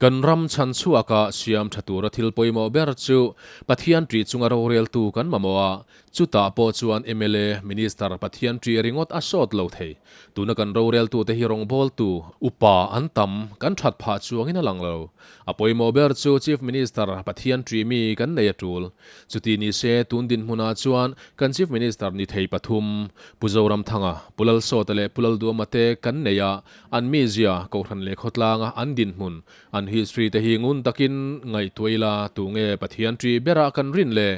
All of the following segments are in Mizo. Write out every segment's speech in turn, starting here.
Kan ram chhan chhuaka siam tha tura thil pawimawh ber chu Pathian ṭih chunga roreltu kan mamawh a, chutah pawh chuan mla, Minister Pathian ṭih ringawt a sawt lo thei. Tuna kan roreltute hi rawngbawltu, upa an tam, kan ṭhat phah chuangin a lang lo. A pawimawh ber chu Chief Minister Pathian ṭih mi kan nei a ṭul. Chuti ni se tun dinhmunah chuan kan Chief Minister ni thei pathum, Pu Zoramthanga, Pu Lalsawta leh Pu Lalduama te kan nei a, An mizia, Kohhran leh khawtlanga an dinhmun, an history te hi ngun takin ngaihtuah ila tunge Pathian ṭih berah kan rin le?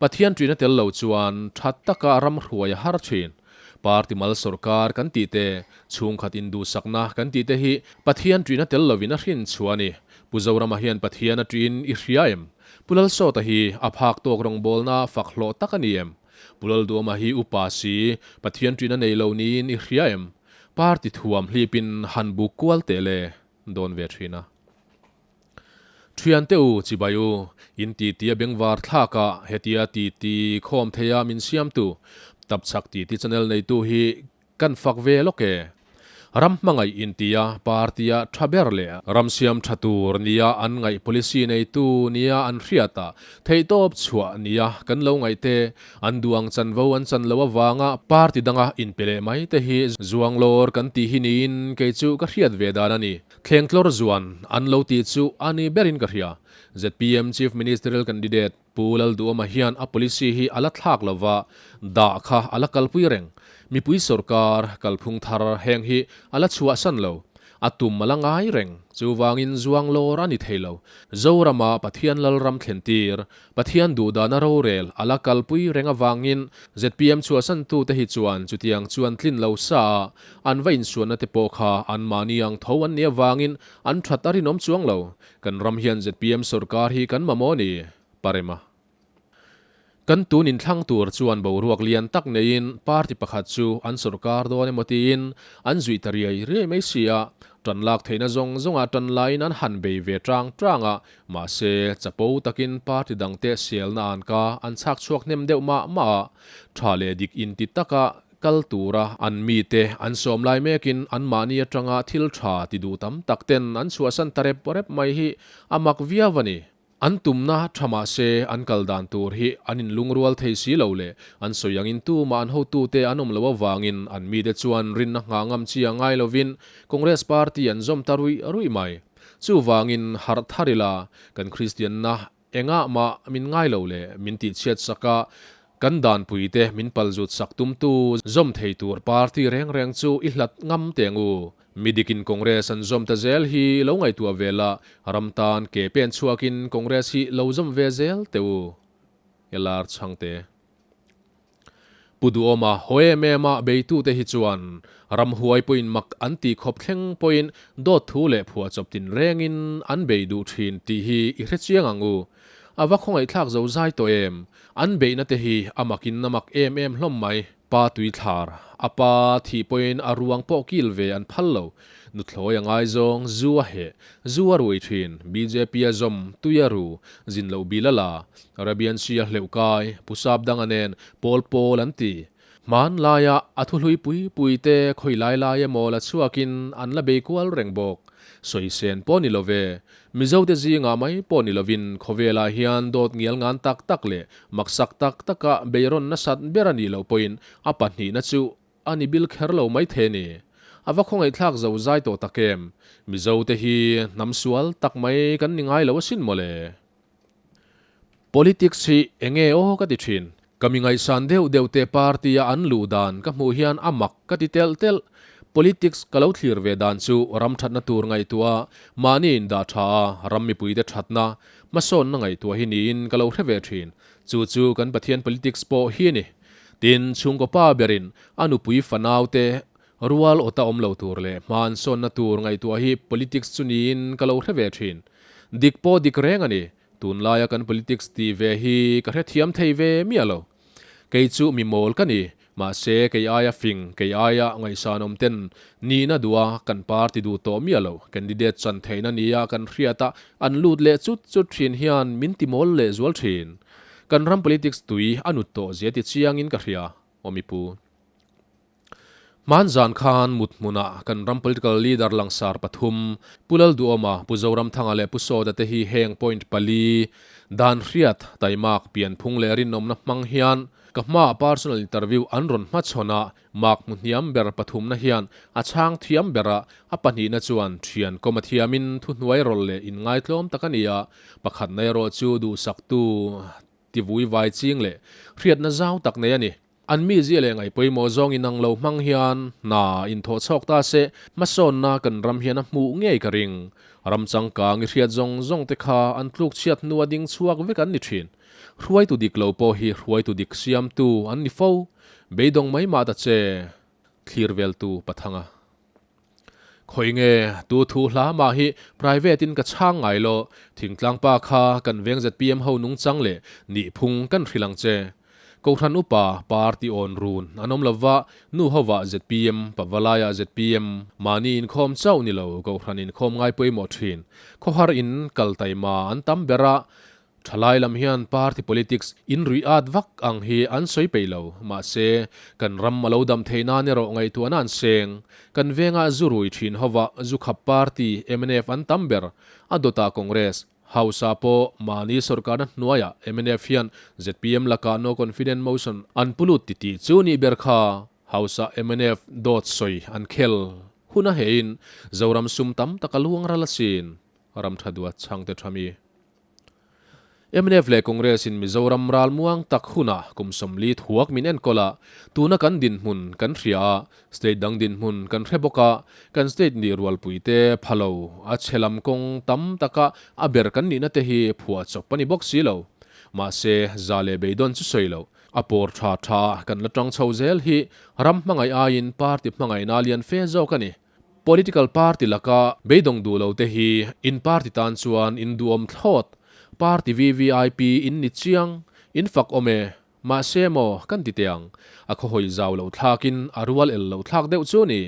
Pathian ṭihna tel lo chuan ṭha taka ram hruai a har ṭhin. Party mal sawrkar kan tih te, chhungkhat induhsakna kan tih te hi Pathian ṭihna tel lovin a hrin chhuah a ni. Pu Zorama hian Pathian a ṭihin i hria em? Pu Lalsawta hi a phak tawk rawngbawlna fak hlawh tak a ni em? Pu Lalduama hi upa si, Pathian ṭihna nei lo niin i hria em? Party thuam hlipin han buk kual teh le dawn ve thin a. Thiante u, chibai u, in titi a bengvar thlak a, hetia titi khawm theia min siamtu, Tapchhak titi channel neitu hi kan fak ve lawk e. Ram hmangaih intia party-a tha ber leh ram siam tha tur nia an ngaih policy neitu nia an hriat a, theihtawp chhuah nia kan lo ngaih te, An duh ang chanvo an chan loh avanga party danga inpe leh mai te hi zuang lawr kan tih hi niin kei chu ka hriat ve dan a ni. Thleng tlawr zuan an lo tih chu a ni berin ka hria. Zpm Chief Ministerial Candidate Pu Lalduhawma hian a policy hi a la thlak lova, dah kha a la kalpui reng. Mipui sawrkar kalphung thar heng hi a la chhuahsan lo. A tum a la ngai reng. Chuvangin zuang lawr a ni thei lo. Zorama Pathian Lalram thlentir, Pathian duhdana rorel a la kalpui reng avangin zpm chhuahsantute hi chuan chutiang chuan tlin lo sa a, an va insuanna te pawh kha anmahni ang tho an nih avangin an that a rinawm chuang lo. Kan ram hian zpm sawrkar hi kan mamawh a ni, Parema. Kan tun inthlang tur chuan boruak lian tak neiin party pakhat chu an sawrkar dawn emaw tiin an zuih ta riai riai mai si a, tan lak theihna zawng zawngah tan laiin an han bei ve tang tang a, mahse chapo takin party dangte selna an ka an chhak chhuak hnem deuh mah mah a, tha leh dik inti taka kal tura an mite an sawm lai mekin anmahni atanga thil tha ti duh tam tak ten an chhuahsan ta rep rep mai hi a mak viau a ni. An tumna tha mah se an kal dan tur hi an inlungrual thei si lo leh an sawi angin tumah an hotute an awm loh avangin an mite chuan rinna nghah ngam chi a ngai lovin Congress party an zawm ta ruih ruih mai. Chuvangin harh thar ila kan Kristianna engah mah min ngai lo leh min tihchhiat sak a, kan danpuite min palzut sak tumtu zawm thei tur party reng reng chu i hlat ngam teng u. Midikin Congress an zawm ta zel hi lo ngaihtuah ve la, ram tan ke pen chhuakin Congress hi lo zawm ve zel teh u. LR Chhangte. Pu Duhawma haw em em a beitute hi chuan ramhuai pawhin mak an tih khawp thleng pawhin dawt thu leh phuahchawp tinrengin an bei duh thin tih hi i hre chiang ang u. A va khawngaihthlak zo zai tawh em? An beihna te hi a makin a mak em em hlawm mai. Pa tuithlar, a pa thih pawhin a ruang pawh kil ve an phal lo. Nuthlawi a ngaizawng, zu a heh, zu a rui thin, bjp a zawm, tui a ru, zin loh bil a la, Arabian Sea a hleuh kai, Pu Sap danga nen pawl pawl an ti. Hman laia a thuhlui pui pui te khawi lai lai emaw la chhuakin an la bei kual reng bawk. Sawi sen pawh ni lo ve. Mizote zingah mai pawh ni lovin khawvelah hian dawt ngial ngan tak tak leh maksak tak taka beirawn nasat ber a nih loh pawhin a pahnihna chu a ni bil kher lo mai thei a ni. A va khawngaihthlak zo zai tawh tak em? Mizote hi hnam sual tak mai kan ni ngai lo asin mawle. Politics hi enge aw ka ti thin. Ka mi ngaihsan deuh deuh te party a an luh dan ka hmuh hian a mak ka ti telh telh. Politics ka lo thlir ve dan chu ram thatna tur ngaihtuah a, mahni in dah tha a, ram mipuite thatna, hmasawnna ngaihtuah hi niin ka lo hre ve thin. Chu chu kan Pathian politics pawh hi a ni. Tin, chhungkaw pa berin a nupui fanau te rual awta awm lo tur leh hmansawnna tur ngaihtuah hi politics chu niin ka lo hre ve thin. Dik pawh dik reng a ni. Tunlaia kan politics tih ve hi ka hrethiam thei ve miah lo. Kei chu mi mawl ka ni, mahse kei aia fing, kei aia ngaihsanawm ten nihna duha kan party duh tawh miah lo. Candidate chan theihna nia kan hriat a an lut leh chut chut thin hian min ti mawl leh zual thin. Kan ram politics tui a nut tawh zia ti chiangin ka hria, aw mipu. Hmanzan khan mut hmunah kan ram political leader langsar pathum, Pu Lalduhawma, Pu Zoramthanga leh Pu Sawta te hi heng point pali, dan hriat, taimak, pianphung leh rinawmna hmang hian ka hmaah personal interview an rawn hmachhawn a, mark hmu hniam ber pathumna hian a chhang thiam ber a, a pahnihna chuan thian kawm a thiamin thuhnuai rawlh leh inngaitlawm tak a ni a, pakhatna erawh chu duhsaktu tivui vai ching leh hriatna zau tak nei a ni. An mizia leh ngaihpawimawh zawng inang lo hmang hian hna inthawh chhawk ta se, hmasawnna kan ram hian a hmuh ngei ka ring. Ram changkang i hriat zawng zawng te kha an tluk chhiat hnua ding chhuak vek an ni thin. Hruaitu dik lo pawh hi hruaitu dik siamtu an ni fo. Beidawng mai mah ta che, thlir veltu Pathanga. Khawi nge, tu thu hla mah hi private in ka chhang ngai lo, thingtlang pa kha kan veng zpm ho nungchang leh nihphung kan hrilh ang che. Kohhran upa party awn run an awm lova, nu hovah zpm, pavalaiah zpm, mahni inkhawm chauh ni lo kohhran inkhawm ngai pawimawh thin, khawhar in kal taima an tam ber a, Thalai lam hian party politics in ruih at vak ang hi an sawi peih lo. Mahse, kan ram a lo dam theih nan erawh ngaihtuahna an seng. Kan vengah zu rui thin hova zu khap party mnf an tam ber. A dawtah Congress, House ah pawh mahni sorkarna hnuaiah mnf hian zpm lakah no confident motion an pu lut titih chu nih ber kha House ah mnf dawt sawi an khel hun a heiin Zoram sum tam tak a luang ral asin. Ram tha duat chhangte tha mi. Mnf leh Congress in Mizoram ral muang tak hunah kum 40 thuak min enkawl a, tuna kan dinhmun kan hria a, state dang dinhmun kan hre bawk a, kan state nih rualpui te pha lo, a chhe lam kawng tam taka a ber kan nihna te hi phuah chawp a ni bawk si lo. Mahse, za leh beidawn chu sawi loh, a pawr tha tha a kan la tang chho zel hi ram hmangaih aiin party hmangaihna lian fe zawk a ni. Political party laka beidawng duh lo te hi in party tan chuan in duhawm thlawt. Party VVIP in ni chiang, in fak awm e. Mahse maw kan ti teh ang, a khawhawi zau loh thlakin a rual el loh thlak deuh chu ni.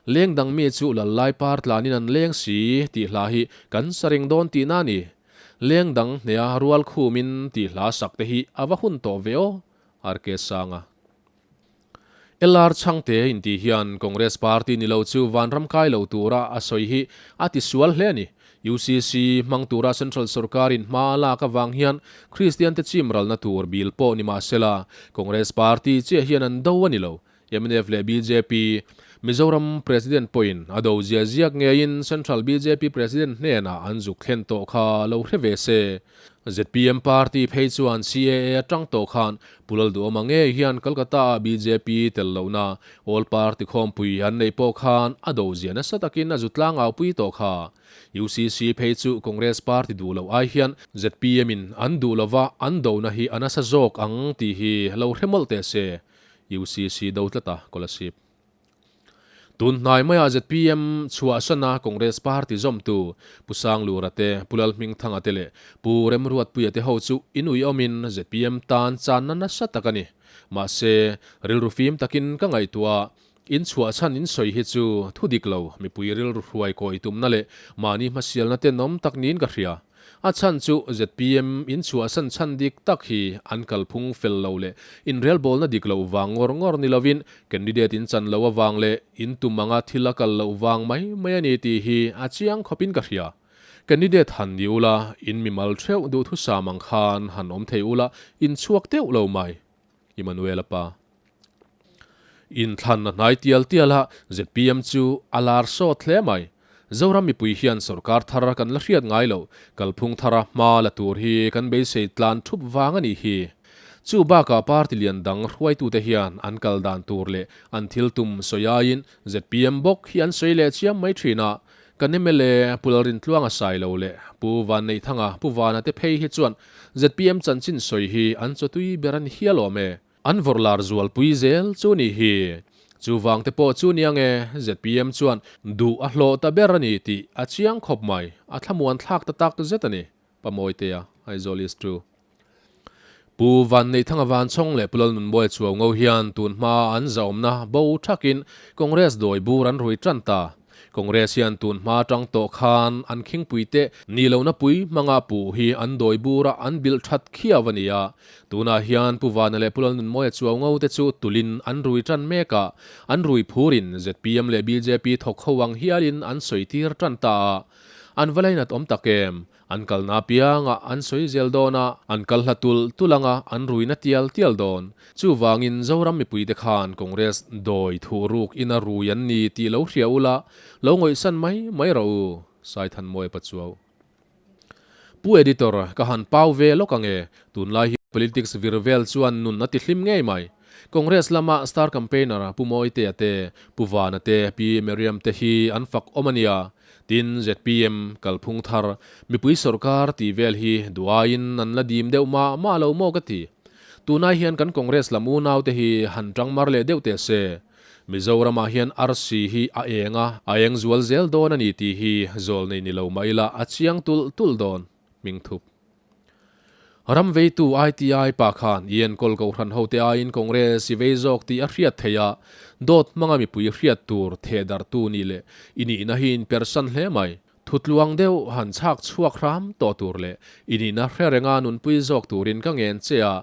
Leng dang mi chu lal lai par tlanin an leng si tih hla hi kan sa reng dawn tihna a ni. Leng dang hneha rual khumin tih hla sak te hi a va hun tawh ve aw. RK Sanga. LR Chhangte intih hian Congress party ni lo chu vanram kai lo tura a sawi hi a tisual hle a ni. UCC hmang tura Central sorkarin hma a lak avang hian Kristian te chim ralna tur bil pawh ni mahsela Congress party chiah hian an do a ni lo. Mnf leh bjp Mizoram President pawhin a do zia ziak ngeiin Central bjp President hnenah an zuk thlen tawh kha lo hre ve se. Zpm party phei chuan CAA atang tawh khan Pu Lalduhawma ngei hian Kolkata-ah bjp tel lohna All Party khawmpui an neih pawh khan a do zia nasa takin a zu tlangaupui tawh kha. UCC phei chu Congress party duh loh ai hian zpm in an duh lova an dona hi a nasa zawk ang tih hi lo hre mawlh teh se. UCC do tlat a, Kolasib. Tun hnai maiah zpm chhuahsana Congress party zawmtu Pu Sanglura te, Pu Lalhmingthanga te leh Pu Remruatpuia te ho chu inuiawmin zpm tan channa nasa tak a ni. Mahse, rilru fim takin ka ngaihtuah a, in chhuahchhan in sawi hi chu thu dik lo, mipui rilru hruai kawi tumna leh mahni hmasialna tenawm tak niin ka hria. A chhan chu zpm in chhuahsan chhan dik tak hi an kalphung fel lo leh inrelbawlna dik loh vang ngawr ngawr ni lovin candidate in chan loh avang leh in tum anga thil a kal loh vang mai mai a ni tih hi a chiang khawpin ka hria. Candidate han ni ula, in mimal theuh duhthusam ang khan han awm thei ula, in chhuak deuh lo mai. Emmanuel-a pa. Inthlanna hnai tial tial a zpm chu a lar sawt hle mai. Zoram mipui hian sorkar thar kan la hriat ngai lo, kalphung thara hma la tur hi kan beisei tlan thup vang a nih hi. Chu bakah party lian dang hruaitute hian an kal dan tur leh an thil tum sawi aiin zpm bawk hi an sawi leh chiam mai thin a. Kan mla Pu Lalrintluanga Sailo leh Pu Vanneihthanga Pu Vana te phei hi chuan zpm chanchin sawi hi an chawtui ber a ni hial awm e. An vawrh lar zualpui zel chu ni hi. Chuvang te pawh chu nia nge zpm chuan duh a hlawh ta ber a ni tih a chiang khawp mai, a thlamuan thlak ta tak zet a ni, Pa Mawitea, Aizawl East 2. Pu Vanneihthanga Vanchhawng leh Pu Lalnunmawia Chuaungo hian tun hma an zahawmna bo thakin Congress dawi bur an rui tan ta. Congress hian tun hma atang tawh khan an khingpui te nih lohna pui hmanga puh hi an dawi bur a, an bilh that khiau a ni a. Tunah hian Pu Vana leh Pu Lalnunmawia chuau ngo te chu tulin an rui tan mek a, an rui phurin zpm leh bjp thawk ho ang hialin an sawi tir tan ta a. An va lainat awm tak em? An kalna apiangah an sawi zel dawn a, an kal hla tulh tulh anga an ruina tial tial dawn. Chuvangin Zoram mipuite khan Congress dawi thuh ruk ina rui an ni tih lo hria ula, lo ngawihsan mai mai rawh u, Saithanmawia Pachuau. Pu Editor, ka han pau ve lawk ang e, tunlai hi politics vir vel chuan nun a ti hlim ngei mai. Congress lama star campaigner Pu Mawitea te, Pu Vana te, Pi Meriam te hi an fak awm a nia. Tin, zpm kalphung thar, mipui sorkar tih vel hi duh aiin an la dim deuh mah mah lo maw ka ti. Tunai hian kan Congress lam unaute hi han tang mar leh deuh teh se. Mizoramah hian arsi hi a eng a, a eng zual zel dawn a ni tih hi zawl nei ni lo mah ila a chiang tulh tulh dawn. Hmingthup. Ram veitu ITI pa khan i enkawl kohhran hote aiin Congress i vei zawk tih a hriat theih a, dawt hmanga mipui hriat tur thehdarhtu nih leh i nihna hi inpersan hle mai. Thutluang deuh han chhak chhuak hram tawh tur leh i nihna hre renga nunpui zawk turin ka ngen che a,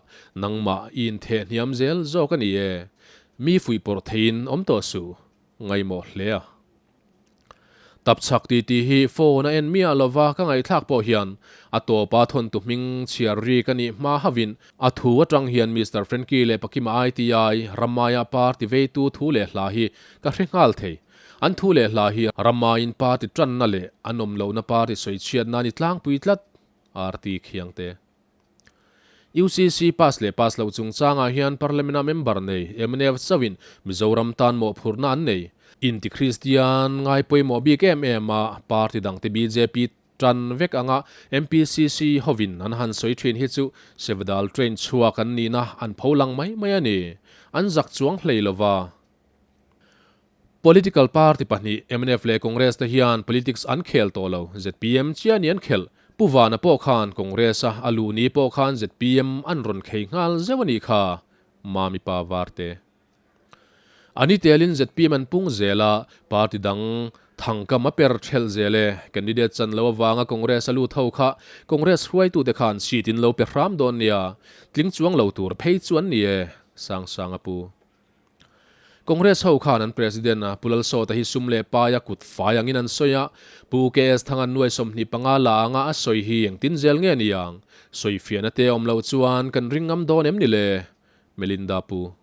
nangmah i inthehhniam zel zawk a ni e. Mi fuihpawrh theiin awm tawh suh. Ngaimawh hle a. Tapchhak ti tih hi phone a en miah lova ka ngaihthlak pawh hian a tawpa thawntu hming chhiar ri ka nih hma hauhin a thu atang hian Mister Frankie leh Pakima ITI Rammaia party veitu thu leh hla hi ka hre nghal thei. An thu leh hla hi Rammaiin party tanna leh an awm lohna party sawichhiatna a ni tlangpui tlat, RT Khiangte. UCC pass leh pass loh chungchangah hian Parliament-a member nei mnf chauhin Mizoram tan mawhphurhna an nei. Inti-Kristian ngai pawimawh bik em em a, party dangte bjp tan vek anga MPCC hovin an han sawi thin hi chu Sevadal train chhuak an nihna an pholang mai mai a ni. An zak chuang hlei lova. Political party pahnih, mnf leh Congress te hian politics an khel tawh lo, zpm chiah ni an khelh. Pu Vana pawh khan Congress a a luh ni pawh khan zpm an rawn khei nghal zeuh a nih kha, Mami pa Varte. A ni telin zpm an pung zel a, party dang thangkam a per thelh zel e. Candidate chan lo avanga Congress a lut ho kha Congress hruaitute khan seat in lo pe hram dawn nia, tling chuang lo tur phei chu an ni e, Sangsanga pu. Congress ho khan an President a Pu Lalsawta hi sum leh paia kut fai angin an sawi a, Pu KS Thangan nuai 25 la anga a sawi hi engtin zel nge ni ang? Sawi fiahna te awm loh chuan kan ring ngam dawn em ni le? Melinda Pu.